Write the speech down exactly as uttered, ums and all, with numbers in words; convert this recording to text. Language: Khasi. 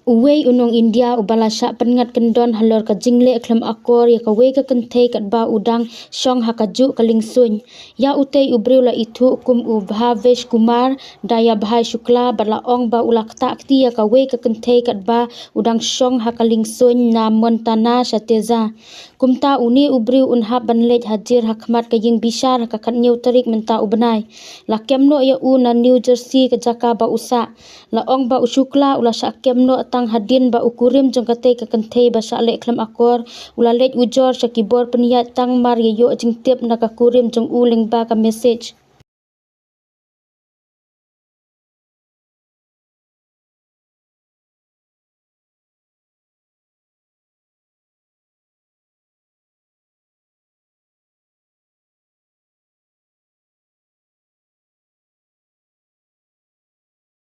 Uwei u nong India uba la shah pynngat kyndon halor ka jingleh khlem akor ïa kawei ka kynthei katba u dang shong ha kajuh ka liengsuiñ. Ïa utei u briew la ithuh kum u Bhavesh Kumar Dayabhai Shukla bad la ong ba u la ktah kti ïa kawei ka kynthei katba u dang shong ha ka liengsuiñ na Montana Shateja. Kumta une u briew un hap ban leit hajir ha khmat ka ïingbishar ha ka khatñiew tarik mynta u bnai. La kem noh ïa u na New Jersey ka jaka ba u sah. La ong ba u Shukla u la shah kem noh tang hadien ba u kurim jong katei ka kynthei ba shah leh khlem akor u la leit ujor sha ki bor pynïaid tang mar ïa ïoh jingtip na ka kurim jong u lyngba ka message.